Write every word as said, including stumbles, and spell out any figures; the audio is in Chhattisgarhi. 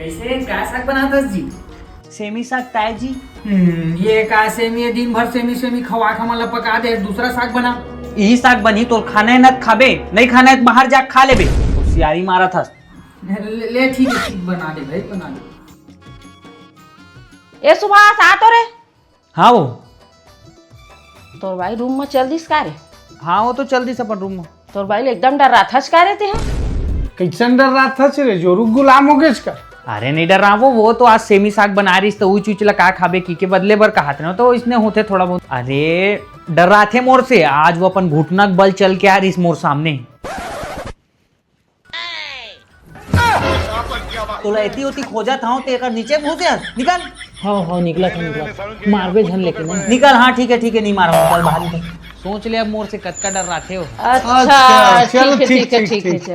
ऐसे का साग बनाथस जी? सेमी साग ताय जी। हम्म, ये का सेमी है, दिन भर सेमी सेमी खवा के हमन ला पका दे, दूसरा साग बना। यही साग बनही, तोर खाना है ना त खाबे, नहीं खाना है त बाहर जा खा लेबे। होशियारी मारत हस। ले, ले, ठीक है, ठीक, बना दे भाई, बना दे। ए सुभाष, आ तो रे। हाँ वो। तोर भाई रूम में चल दिस का रे? हाँ, वो तो चल दिस अपन रूम में। तोर भाई ले एकदम डर्राथस का रे तेहा? कइसन डर्राथस रे, जोरू गुलाम हो गेस का? अरे नहीं डर्रावों, वो तो आज सेमी साग बना रिस त उच उच ला का खाबे कहिके बदले बर कहत रहे हो, तो इसने होथे थोड़ा बहुत। अरे डर्राथे मोर से, आज वो अपन घुटना के बल चल के आ रिस मोर सामने। तोला एती ओती खोजत हंव, ते एकर नीचे घुस जास। निकल। हव, हव, निकलत हंव, निकलत हंव। मारबे झन लेके ना। निकल, हाँ, ठीक है, ठीक है, नहीं मारंव, निकल बाहर निकल। सोच ले अब मोर से कतका डर्राथे हो। अच्छा, अच्छा, चल, ठीक है, ठीक है, ठीक है, ठीक है, ठीक है। चल।